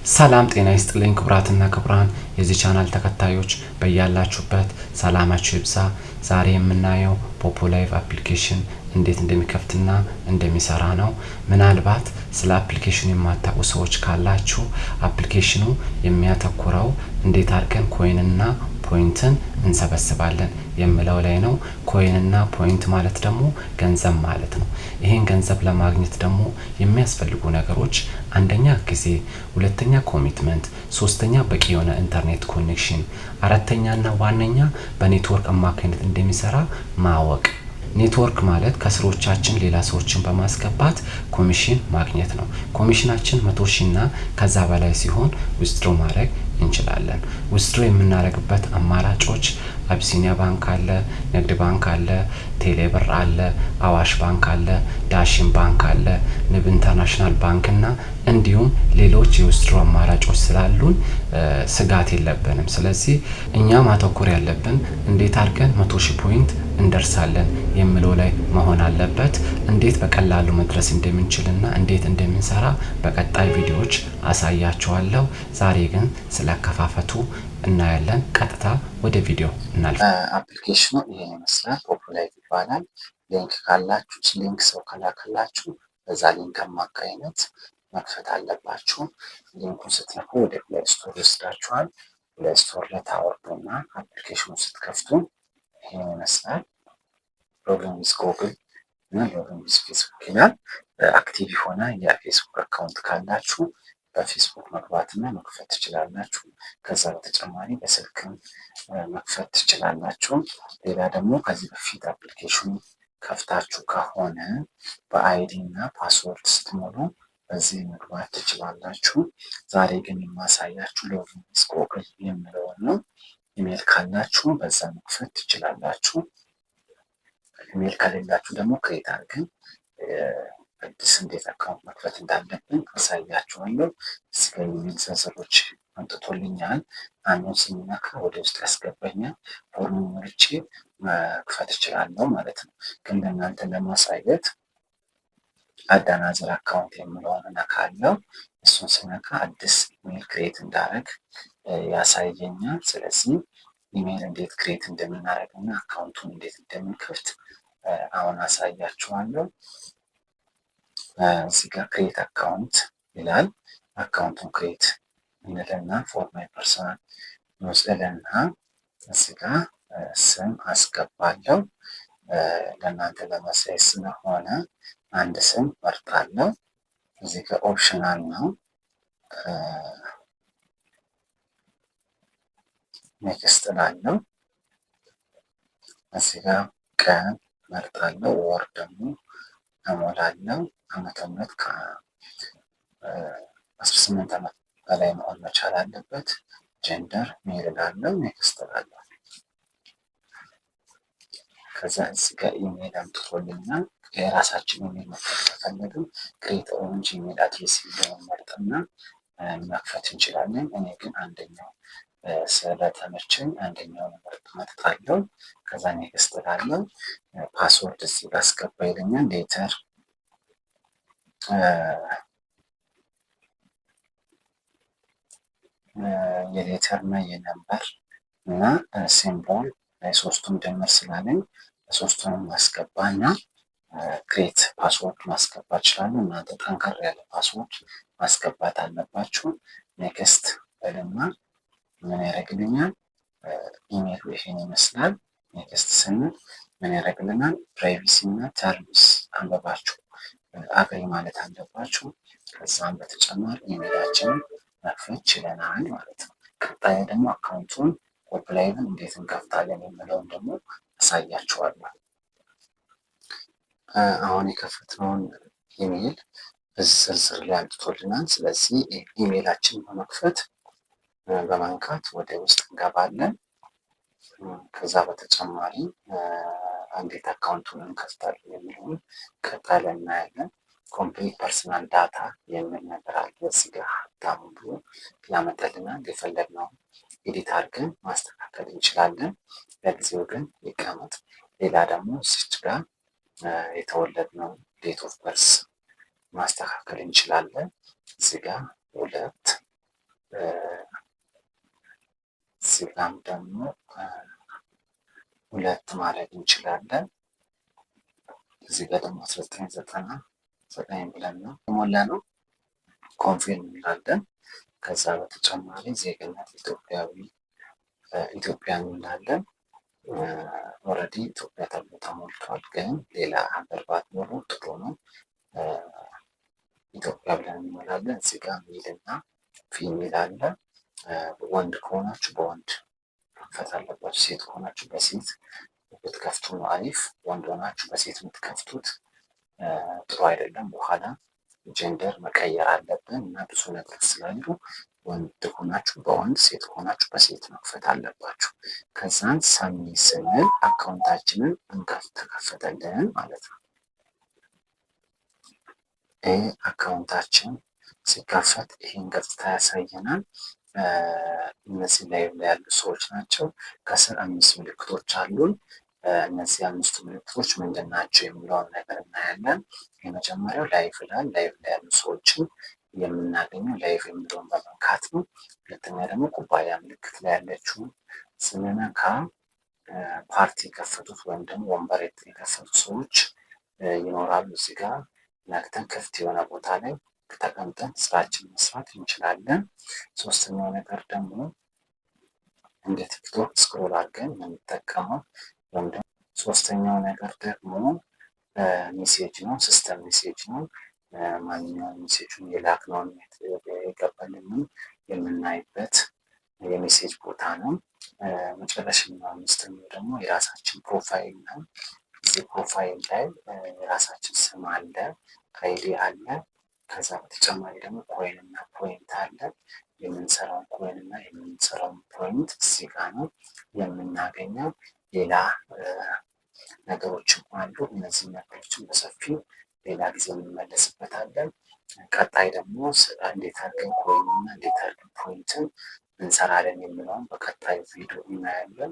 ሰላም ጤና ይስጥልኝ ክቡራትና ክቡራን የዚህ ቻናል ተከታዮች፣ በያላችሁበት ሰላማችሁ ይብዛ። ዛሬ የምናየው Poppo Live application እንዴት እንደሚከፍትና እንደሚሰራ ነው። ምናልባት ስለ application ኑ የማታውቁ ሰዎች ካላችሁ application ኑ የሚያተኩረው እንዴት አድርገን coin ና point ን እንሰበስባለን የሚለው ላይ ነው። Coin ና point ማለት ደግሞ ገንዘብ ማለት ነው። ይሄን ገንዘብ ለማግኘት ደግሞ የሚያስፈልጉ ነገሮች አንደኛ ጊዜ፣ ሁለተኛ commitment፣ ሶስተኛ በቂ የሆነ internet connection፣ አራተኛና ዋነኛ በኔትወርክ አማካኝነት እንደሚሰራ ማወቅ። ኔትወርክ ማለት ከስሮቻችን ሌላ ሰዎችን በማስገባት ኮሚሽን ማግኘት ነው። ኮሚሽናችን 100,000 እና ከዛ በላይ ሲሆን withdraw ማድረግ እንችላለን። Withdraw የምናደርግበት አማራጮች አቢሲኒያ ባንክ አለ፣ ንግድ ባንክ አለ፣ ቴሌብር አለ፣ አዋሽ ባንክ አለ፣ ዳሽን ባንክ አለ፣ ንብ ኢንተርናሽናል ባንክ እና እንዲሁም ሌሎች የ withdraw አማራጮች ስላሉን ስጋት የለብንም። ስለዚህ እኛ ማተኮር ያለብን እንዴት አድርገን 100,000 point እንደርሳለን የሚለው ላይ መሆን አለበት። እንዴት በቀላሉ መድረስ እንደምንችልና እንዴት እንደምንሰራ በቀጣይ ቪዲዮዎች አሳያችኋለሁ። ዛሬ ግን ስለ አከፋፈቱ እናያለን። ቀጥታ ወደ ቪዲዮ እናልፍ። Application ኑ ይሄን ይመስላል። Poppo Live ይባላል። Link ካላችሁ፣ link ሰው ከላከላችሁ በዛ link አማካኝነት መክፈት አለባችሁ። Link ኡን ስትነኩ ወደ Play Store ይወስዳችኋል። Play Store ላይ ታወርዱና application ኑ ስትከፍቱ ይሄን ይመስላል። Login with Google እና login with Facebook ይላል። Active የሆነ የፌስቡክ account ካላችሁ በፌስቡክ መግባትና መክፈት ትችላላችሁ። ከዛ በተጨማሪ በስልክም መክፈት ትችላላችሁ። ሌላ ደግሞ ከዚህ በፊት application ኑ ከፍታችሁ ከሆነ በ ID እና password ስትሞሉ በዚህ መግባት ትችላላችሁ። ዛሬ ግን የማሳያችሁ login with Google የሚለውን ነው። ኢሜል ካላችሁ በዛ መክፈት ትችላላችሁ። ኢሜል ከሌላችሁ ደግሞ create አድርገን አዲስ እንዴት account መክፈት እንዳለብን አሳያችኋለሁ። እዚህ ጋር ኢሜል ዝርዝሮች አምጥቶልኛል። አንዱን ስነካ ወደ ውስጥ ያስገባኛል። Form ሞልቼ መክፈት እችላለሁ ማለት ነው። ግን ለእናንተ ለማሳየት add another account የምለውን እነካለሁ። እሱን ስነካ አዲስ email create እንዳደረግ ያሳየኛል። ስለዚህ ኢሜል እንዴት create እንደምናደርግ እና account ኡን እንዴት እንደምንከፍት አሁን አሳያችኋለሁ። እዚህ ጋር create account ይላል። Account ኡን create እንልና for my personal use እልና እዚህ ጋር ስም አስገባለሁ። ለእናንተ ለማሳየት ስለሆነ አንድ ስም መርጣለሁ። እዚህ ጋር optional ነው። Next እላለሁ። እዚህ ጋር ቀን መርጣለሁ። ወር ደግሞ እሞላለሁ። ዓመተ ምህረት ከ18 ዓመት በላይ መሆን መቻል አለበት። Gender male እላለሁ። Next እላለሁ። ከዛ እዚህ ጋር ኢሜል አምጥቶልኛል። የራሳችን ኢሜል መክፈት ከፈለግን create own Gmail address የሚለውን መርጠና መክፈት እንችላለን። እኔ ግን አንደኛው ስለተመቸኝ አንደኛውን መርጣለሁ። ከዛ next እላለሁ። Password እዚህ ጋር አስገባ ይለኛል። Letter የ letter እና የ number እና symbol ላይ ሶስቱም ድምር ስላለኝ ሶስቱንም ማስገባና create password ማስገባት እችላለሁ። እናንተ ጠንከር ያለ password ማስገባት አለባችሁ። Next በልና ምን ያደርግልኛል? ኢሜሉ ይሄን ይመስላል። Next ስንል ምን ያደርግልናል? Privacy እና terms አንበባችሁ agree ማለት አለባችሁ። ከዛም በተጨማሪ ኢሜላችንን መክፈት ችለናል ማለት ነው። ቀጣይ ደግሞ account ኡን Poppo Live ን እንዴት እንከፍታለን የሚለውን ደግሞ አሳያችኋለሁ። አሁን የከፈትነውን ኢሜይል በዚህ ዝርዝር ላይ አምጥቶልናል። ስለዚህ ኢሜይላችንን በመክፈት በመንካት ወደ ውስጥ እንገባለን። ከዛ በተጨማሪ እንዴት account ኡን እንከፍታለን የሚለውን ቀጣይ ላይ እናያለን። Complete personal data የሚል ነገር አለ። እዚህ ጋር ሀብታሙ ብሎ ያመጣልናል። የፈለግነውን edit አድርገን ማስተካከል እንችላለን። ለጊዜው ግን ይቀመጥ። ሌላ ደግሞ እዚች ጋር የተወለድነው date of birth ማስተካከል እንችላለን። እዚህ ጋር 2 እዚህ ጋም ደግሞ 2 ማድረግ እንችላለን። እዚህ ጋር ደግሞ 1999 ብለን ነው የሞላ ነው። Confirm እንላለን። ከዛ በተጨማሪ ዜግነት ኢትዮጵያ እንላለን። Already ኢትዮጵያ ተብሎ ተሞልቷል፣ ግን ሌላ ሀገር ባትሞሉ ጥሩ ነው። ኢትዮጵያ ብለን እንሞላለን። እዚህ ጋር male እና female አለ። ወንድ ከሆናችሁ በወንድ መክፈት አለባችሁ። ሴት ከሆናችሁ በሴት ብትከፍቱ ነው አሪፍ። ወንድ ሆናችሁ በሴት የምትከፍቱት ጥሩ አይደለም። በኋላ gender መቀየር አለብን እና ብዙ ነገር ስላሉ ወንድ ሆናችሁ በወንድ፣ ሴት ሆናችሁ በሴት መክፈት አለባችሁ። ከዛን submit ስንል account ኣችንን ተከፈተልን ማለት ነው። ይህ account ኣችን ሲከፈት ይህን ገጽታ ያሳየናል። እነዚህ live ላይ ያሉ ሰዎች ናቸው። ከስር 5 ምልክቶች አሉን። እነዚህ 5ቱ ምልክቶች ምንድን ናቸው የሚለውን ነገር እናያለን። የመጀመሪያው live ይላል። Live ላይ ያሉ ሰዎችን የምናገኘው live የሚለውን በመንካት ነው። ሁለተኛ ደግሞ ኩባያ ምልክት ላይ ያለችውን ስንነካ ፓርቲ የከፈቱት ወይም ደግሞ ወንበር የከፈቱ ሰዎች ይኖራሉ። እዚህ ጋር ነክተን ክፍት የሆነ ቦታ ላይ ተቀምጠን ስራችን መስራት እንችላለን። ሶስተኛው ነገር ደግሞ እንደ ቲክቶክ scroll አድርገን የምንጠቀመው ወይም ደግሞ ሶስተኛው ነገር ደግሞ message ነው። System message ነው። ማንኛውም message ኡን የላክነውን የገባልንን የምናይበት የ message ቦታ ነው። መጨረሻኛው አምስተኛው ደግሞ የራሳችን profile ነው። እዚህ profile ላይ የራሳችን ስም አለ፣ ID አለ። ከዛ በተጨማሪ ደግሞ coin እና point አለ። የምንሰራውን coin እና የምንሰራውን point እዚህ ጋር ነው የምናገኘው። ሌላ ነገሮችም አሉ። እነዚህ ነገሮችን በሰፊው ሌላ ጊዜ እንመለስበታለን። ቀጣይ ደግሞ እንዴት አድርገን coin እና እንዴት አድርገን ፖይንትን እንሰራለን የሚለውን በቀጣዩ ቪዲዮ እናያለን።